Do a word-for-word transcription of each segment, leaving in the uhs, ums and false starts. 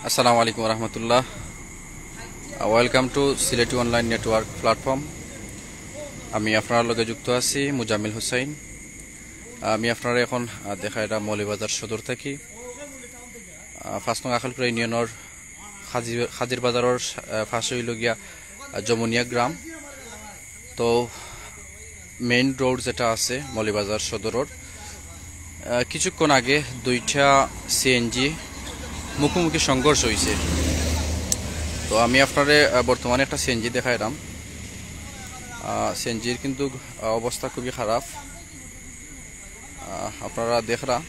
আসসালামু আলাইকুম রহমতুল্লাহ। Welcome to Sylheti online network platform. আমি আপনার লগে যুক্ত আছি মুজাম্মিল হুসাইন। আমি আপনারা এখন, আহ, দেখা এটা মৌলভীবাজার সদর থাকি। আহ, পাঁচ নং আখালকুড়া ইউনিয়নের খাজি-, খাজির বাজারের, আহ, পাশে হইল গিয়া, আহ, যমুনিয়া গ্রাম। তো মেইন রোড যেটা আছে মৌলভীবাজার সদরের, আহ, কিছুক্ষণ আগে দুইটা সিএনজি মুখোমুখি সংঘর্ষ হইছে। তো আমি আপনারে, আহ, বর্তমানে একটা সিএনজি দেখাইলাম। আহ, সিএনজির কিন্তু, আহ, অবস্থা খুবই খারাপ। আহ, আপনারা দেখরা,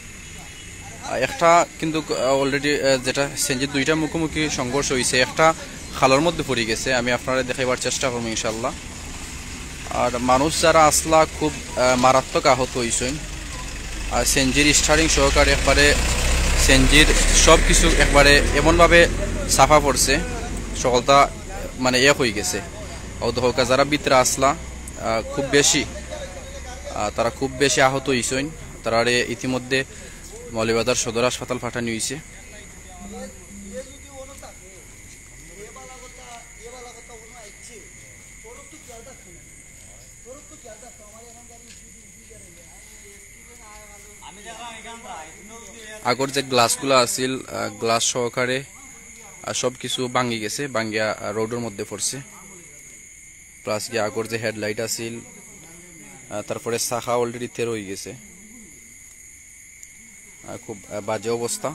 আহ, একটা কিন্তু, আহ, already, আহ, যেটা সিএনজি দুইটা মুখোমুখি সংঘর্ষ হইছে, একটা খালর মধ্যে পড়ি গেছে। আমি আপনারে দেখাইবার চেষ্টা করবো ইনশাল্লাহ। আর মানুষ যারা আসলা খুব, আহ, মারাত্মক আহত হইছইন। আর সিএনজির স্টারিং সহকারে একবারে সিএনজির সব কিছু একবারে এমনভাবে চাপা পড়ছে, সকলতা মানে এক হয়ে গেছে। ও দেখা যারা ভিতরে আসলা, আহ, খুব বেশি, আহ, তারা খুব বেশি আহত হইছইন। তারারে ইতিমধ্যে মৌলভীবাজার সদর হাসপাতাল পাঠানো হইছে। আগর যে গ্লাসগুলা আছিল, আহ, গ্লাস সহকারে, আহ, সব কিছু ভাঙি গেছে, ভাঙিয়া, আহ, রোডের মধ্যে পড়ছে। প্লাস গিয়া আগর যে হেডলাইট আছিল, আহ, তারপরে চাকা already তেরো হয়ে গেছে। আহ, খুব, আহ, বাজে অবস্থা।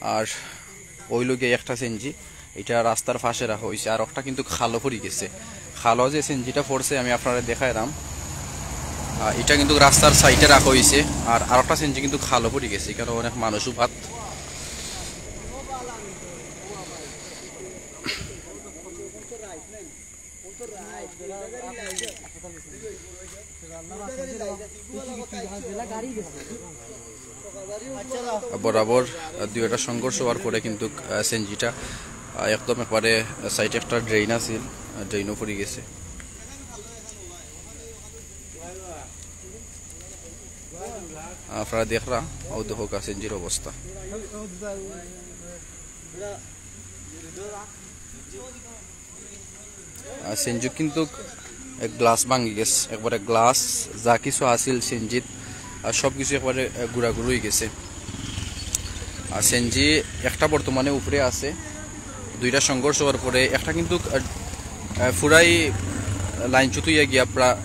আর ওই লগে একটা সিএনজি, এটা রাস্তার পাশে রাখা হইছে, আর একটা কিন্তু খালো পড়ি গেছে। খালো যে সিএনজিটা পড়ছে, আমি আপনারে দেখাইলাম, আহ, এটা কিন্তু রাস্তার সাইডে রাখা হইছে। আর আরেকটা সিএনজি কিন্তু খালো পড়ি গেছে, এখানে অনেক মানুষ উপাত। বরাবর, আহ, দুইটা সংঘর্ষ হওয়ার পরে কিন্তু, আহ, সিএনজিটা, আহ, একদম একবারে সাইডে একটা ড্রেন আছিল, আহ, ড্রেনও পড়ি গেছে। আপনারা দেখরা, ও দেখো সিএনজির অবস্থা। আর সিএনজি কিন্তু গ্লাস ভাঙি গেছে, একবারে গ্লাস যা কিছু আছিল সিএনজিত, আর সব কিছু একবারে, আহ, গুড়াগুড়ি হয়ে গেছে। আর সিএনজি একটা বর্তমানে উপরে আছে, দুইটা সংঘর্ষ হওয়ার পরে একটা কিন্তু, আহ, আহ, পুরাই লাইনচ্যুত হইয়া গিয়া প্রা-,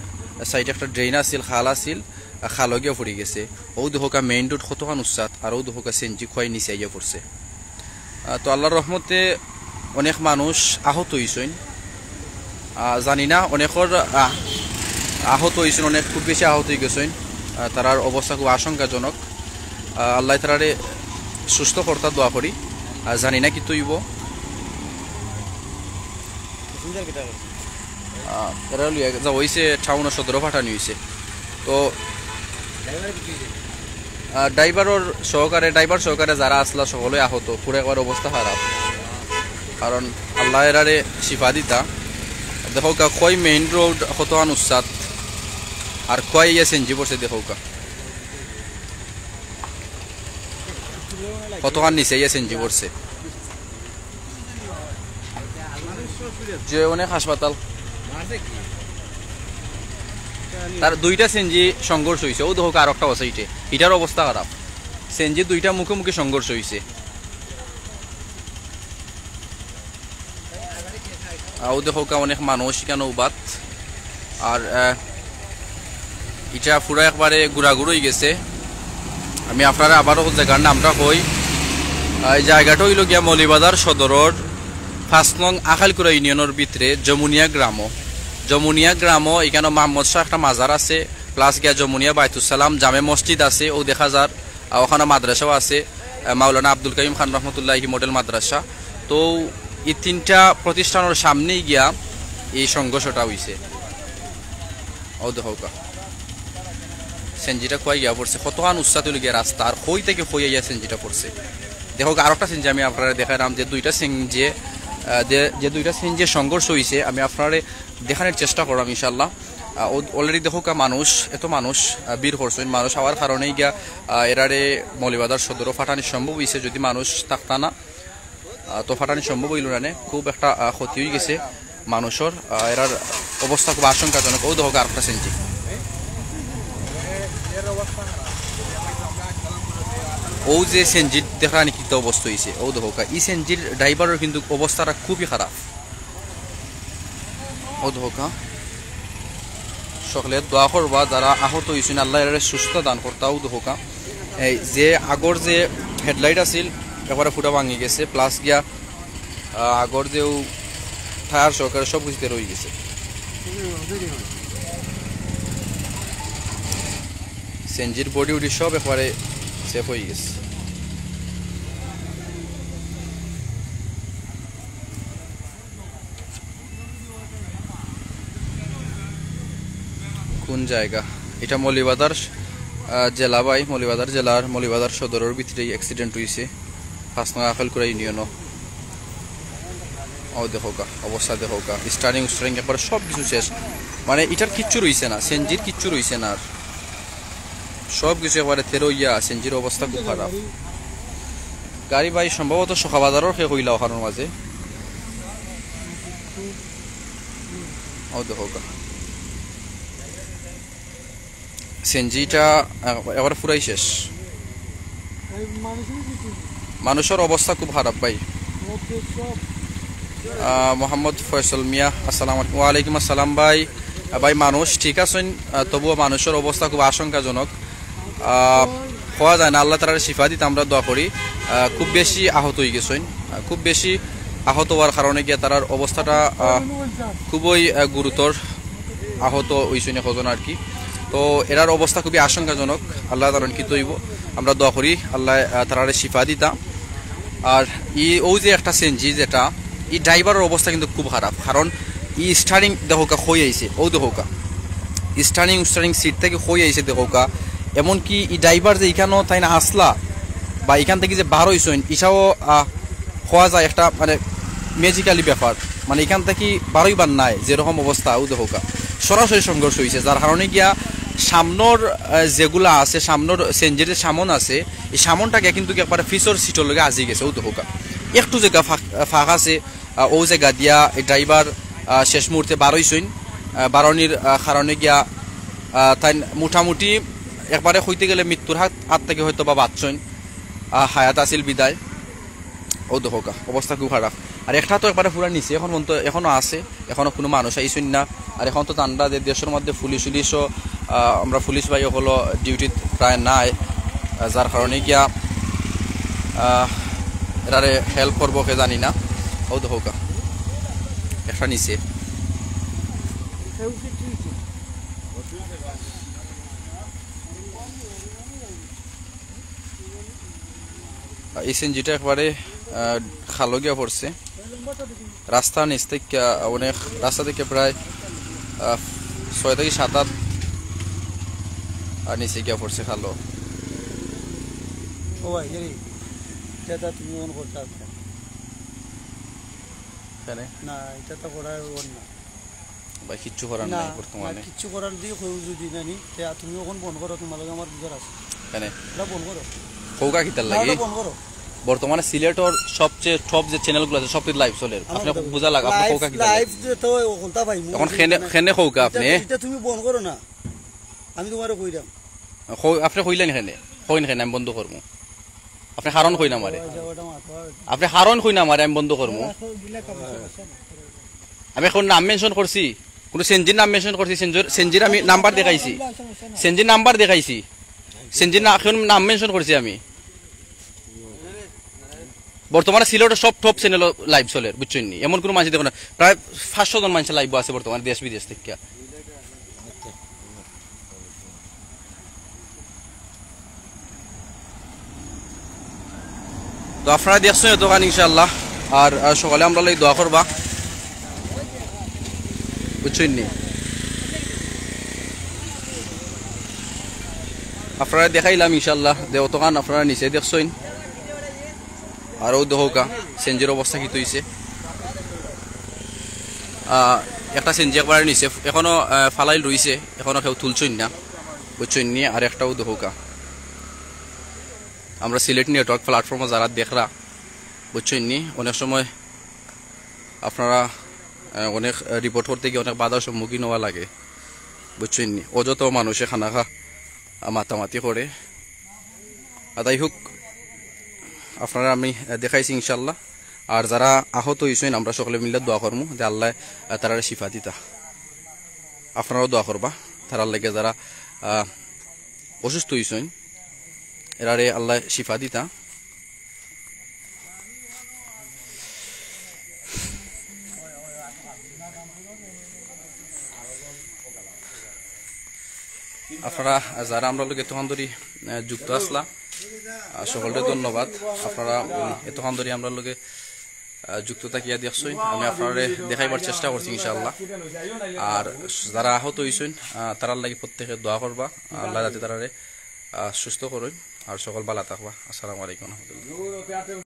সাইডে একটা ড্রেন আছিল, খাল আছিল, আহ, খালো গিয়া পড়ি গেছে। ও দেখোকা মেইন রোড কতখান উচ্চাত, আর ও দেখোকা সিএনজি খুয়াই নিচে আইয়া পড়ছে। আহ, তো আল্লাহর রহমতে অনেক মানুষ আহত হইছইন। আহ, জানি না অনেকর, আহ, আহত হইছইন, অনেক খুব বেশি আহত হয়ে গেছইন। আহ, তারার অবস্থা খুব আশঙ্কাজনক। আহ, আল্লাহ তারারে সুস্থ করতা দোয়া করি। আহ, জানি না কি তৈব। আহ, এরা লইয়া যা হইছে টাউন সদরও পাঠানি হইছে। তো, আহ, ড্রাইভারর সহকারে, ড্রাইভার সহকারে যারা আসলা সকলে আহত, পুরো একবার অবস্থা খারাপ। কারণ আল্লাহ এরারে শিফা দিতা। দেখোকা, কই মেইন রোড কতখান উচ্চাত, আর কই ইয়া সিএনজি পড়ছে দেখোকা। কতখান নিচে ইয়া সিএনজি পড়ছে। যে অনেক হাসপাতাল। তার দুইটা সিএনজি সংঘর্ষ হইছে। ও দেখোকা, আরোকটা আছে ইটে। ইটার অবস্থা খারাপ। সিএনজি দুইটা মুখোমুখি সংঘর্ষ হইছে। আহ, ও দেখোকা, অনেক মানুষ এখানে উবাত। আর, আহ, ইটা পুরা একবারে গুড়াগুড়ি হয়ে গেছে। আমি আপনারে আবারও জায়গার নামটা কই। আহ, এই জায়গাটা হইল গিয়া মৌলভীবাজার সদরর পাঁচ নং আখালকুড়া ইউনিয়নের ভিতরে যমুনিয়া গ্রামও। যমুনিয়া গ্রামও এখানে মোহাম্মদ শাহ একটা মাজার আছে, প্লাস গিয়া যমুনিয়া বাইতুস সালাম জামে মসজিদ আছে, ও দেখা যার, আহ, ওখানে মাদ্রাসাও আছে, আহ, মাওলানা আব্দুল কাইয়ুম খান রহমতুল্লাহি মডেল মাদ্রাসা। তো এই তিনটা প্রতিষ্ঠানের সামনেই গিয়া এই সংঘর্ষটা হইছে। ও দেখোকা, সিএনজিটা কই গিয়া পড়ছে, কতখান উচ্চাত হইল গিয়া রাস্তা, আর কই থেকে কই আইয়া সিএনজিটা পড়ছে। দেখোকা, আরোকটা সিএনজি আমি আপনারে দেখাইলাম, যে দুইটা সিএনজি, আহ, যে, যে দুইটা সিএনজি সংঘর্ষ হইছে, আমি আপনারে দেখানোর চেষ্টা করলাম ইনশাল্লাহ। আহ, অল-, already দেখউক্কা মানুষ, এত মানুষ, আহ, ভিড় করছইন। মানুষ অওয়ার কারণে গিয়া, আহ, এরারে মৌলভীবাজার সদরও পাঠানি সম্ভব অইছে। যদি মানুষ থাকতা না, আহ, তো পাঠানি সম্ভব অইলো না নে। খুব একটা, আহ, ক্ষতি অইগেছে মানুষর। আহ, এরার অবস্থা খুব আশঙ্কাজনক। অউ দেখউক্কা আরেকটা সিএনজি। অউ যে সিএনজির দেখরা নি কিতা অবস্থা অইছে, অউ দেখউক্কা। ই সিএনজির ড্রাইভারর কিন্তু অবস্থাটা খুবই খারাপ। অউ দেখউক্কা। সকলে দোয়া করবা, যারা আহত অইছইন, আল্লায় এরারে সুস্থতা দান করতা। অউ দেখউক্কা, এই যে আগর যে হেডলাইট আছিল, একবারে পুরা ভাঙ্গি গেছে, প্লাস গিয়া, আহ, আগর যে অউ টায়ার সহকারে সব কিছু তেরো অইগেছে। সিএনজির বডি উডি সব একবারে সেফ অইগেছে। কোন জাগা? ইটা মৌলভীবাজার, আহ, জেলা ভাই, মৌলভীবাজার জেলার মৌলভীবাজার সদরর ভিতরেই অ্যাক্সিডেন্ট অইছে, পাঁচ নং আকেলকুড়া ইউনিয়নো। অউ দেখউক্কা, অবস্থা দেখউক্কা, স্টারিং উস্টারিং একবারে সব কিছু শেষ। মানে, ইটার কিচ্ছু রইছে না, সিএনজির কিচ্ছু রইছে না আর। সব কিছু একবারে তেরো অইয়া, সিএনজির অবস্থা খুব খারাপ। গাড়ি ভাই সম্ভবত শোভা বাজারর কে কইলা অখানর মাঝে। অউ দেখউক্কা। সিএনজিটা, আহ, একবারে পুরাই শেষ। মানুষর অবস্থা খুব খারাপ ভাই। আহ, মোহাম্মদ ফয়সল মিয়া, আসসালামু আলাইকুম। ওয়ালাইকুম আসসালাম ভাই। আহ, ভাই, মানুষ ঠিক আছইন, আহ, তবুও মানুষর অবস্থা খুব আশঙ্কাজনক। আহ, কওয়া যায় না, আল্লায় তারারে শিফা দিতা আমরা দোয়া করি। আহ, খুব বেশি আহত অইগেছইন, আহ, খুব বেশি আহত অওয়ার কারণে গিয়া তারার অবস্থাটা, আহ, খুবই, আহ, গুরুতর। আহত অইছইন কয়জন আর কি। তো এরার অবস্থা খুবই আশঙ্কাজনক, আল্লায় জানইন কিতা অইবো। আমরা দোয়া করি আল্লায়, আহ, তারারে শিফা দিতা। আর ই অউ যে একটা সিএনজি যেটা, ই ড্রাইভারর অবস্থা কিন্তু খুব খারাপ, কারণ ই স্টারিং দেখউক্কা কই আইছে, অউ দেখউক্কা, স্টারিং উস্টারিং সিট থাকি কই আইছে দেখউক্কা। এমনকি ই ড্রাইভার যে ইখানো তাইন আছলা বা ইখান থাকি যে বার অইছইন, ইটাও, আহ, কওয়া যায় একটা, মানে, ম্যাজিক্যালি ব্যাপার। মানে, ইখান থাকি বার অইবার নায়, যেরকম অবস্থা, অউ দেখউক্কা, সরাসরি সংঘর্ষ অইছে, যার কারণে গিয়া সামনর, আহ, যেগুলা আছে, সামনর সিএনজির যে সামন আছে, ই সামনটা গিয়া কিন্তু একবারে পিছর সিটর লগে আজি গেছে, অউ দেখউক্কা। একটু জাগা ফাঁক, ফাঁক আছে, আহ, অউ জাগা দিয়া এই ড্রাইভার, আহ, শেষ মুহূর্তে বার অইছইন। আহ, বারনির, আহ, কারণে গিয়া, আহ, তাইন মোটামুটি একবারে কইতে গেলে মৃত্যুর হাত, হাত থাকি হয়তো বা বাঁচছইন, আহ, হায়াত আছিল বিদায়। অউ দেখউক্কা, অবস্থা খুব খারাপ। আর একটা তো একবারে পুরা নিচে, এখন পর্যন্ত এখনো আছে, এখনো কুনু মানুষ আইছইন না। আর এখন তো জানরা যে দেশর মধ্যে পুলিশ উলিশও, আহ, আমরা পুলিশ ভাই অকলও ডিউটিত প্রায় নাই, আহ, যার কারণে গিয়া, আহ, এরারে হেল্প করবো কে জানি না। অউ দেখউক্কা, একটা নিচে। এই সিএনজিটা একবারে, আহ, খালো গিয়া পড়ছে। রাস্তা নিচ থাকি, আহ, অনেক, রাস্তা থাকি প্রায়, আহ, ছয় থাকি সাত আত, আর নিচে গিয়া পড়ছে খালো। ও ভাই, এই, এটা তুমি অন করতে পারবে। কেনে? না, এটা তো করার অন না। ভাই, কিচ্ছু করার না, নাই না, বর্তমানে। কিচ্ছু করার দি কইও যদি নানি, তে তুমি অখন বন্ধ করো, তুমার লগে আমার বুঝার আছে। কেনে? এটা বন্ধ করো। কউক্কা কিতার না, লাগি? এটা বন্ধ করো। বর্তমানে সিলেটর সবচেয়ে টপ যে চ্যানেলগুলা আছে, সবটিত লাইভ চলের। আমার আপনে কথা বুঝা লাগ, আপনে লাইভ, কউক্কা কিতার লাগি? লাইভ যে তো অখন তা ভাই, মনে অখন কেনে, কেনে কউক্কা এটা, আপনে? এটা তুমি বন্ধ করো না। আমি তুমারে কইরাম। কও, আপনে কইলা নি কেনে? কইন কেনে আমি বন্ধ করমু? আপনে কারণ কইন আমারে। ওই যে ওটা মাথা। আপনে কারণ কইন আমারে, আমি বন্ধ করমু। আমি কুনু নাম মেনশন করছি? কুনু সিএনজির নাম মেনশন করছি? সিএনজির, সিএনজির আমি নাম্বার দেখাইছি। সিএনজির নাম্বার দেখাইছি। সিএনজির না-, কুনু নাম মেনশন করছি আমি? বর্তমানে সিলেটর সব টপ চ্যানেলো লাইভ চলের, বুঝছইন নি? এমন কুনু মানষে দেখো না, প্রায় পাঁচশো জন মানষে লাইভো আছে বর্তমানে দেশ বিদেশ থাকি। তো আপনারা দেখছইন অতখান ইনশাআল্লাহ, আর, আর সকালে আমরার লাগি দোয়া করবা, বুঝছইন নি? আপনারারে দেখাইলাম ইনশাআল্লাহ, যে অতখান আপনারা নিচে দেখছইন, আর অউ দেখউক্কা সিএনজির অবস্থা কিতা অইছে। আহ, একটা সিএনজি একবারে নিচে, এখনো, আহ, ফালাইল রইছে, এখনো কেউ তুলছইন না, বুঝছইন নি? আর একটাও দেখউক্কা, আমরা সিলেট নেটওয়ার্ক প্ল্যাটফর্মো যারা দেখরা, বুঝছইন নি? অনেক সময় আপনারা, আহ, অনেক, আহ, রিপোর্ট করতে গিয়া অনেক বাধার সম্মুখীন অওয়া লাগে, বুঝছইন নি? অযথা মানষে খানাখা, আহ, মাতামাতি করে। আর যাই হোক, আপনারারে আমি, আহ, দেখাইছি ইনশাআল্লাহ। আর যারা আহত অইছইন, আমরা সকলে মিলে দোয়া করমু যে আল্লায়, আহ, তারারে শিফা দিতা। আপনারাও দোয়া করবা তারার লাগি, যারা, আহ, অসুস্থ অইছইন, এরারে আল্লায় শিফা দিতা। আপনারা যারা আমরার লগে এতক্ষণ ধরি, আহ, যুক্ত আছলা, আহ, সকলরে ধন্যবাদ। আপনারা, উম, এতক্ষণ ধরি আমরার লগে, আহ, যুক্ত থাকিয়া দেখছইন, আমি আপনারারে দেখাইবার চেষ্টা করছি ইনশাআল্লাহ। আর যারা আহত অইছইন, আহ, তারার লাগি প্রত্যেকে দোয়া করবা, আল্লায় যাতে তারারে, আহ, সুস্থ করইন। আর সকল ভালা থাকবা। আসসালামু আলাইকুম রহমতুল্লাহ।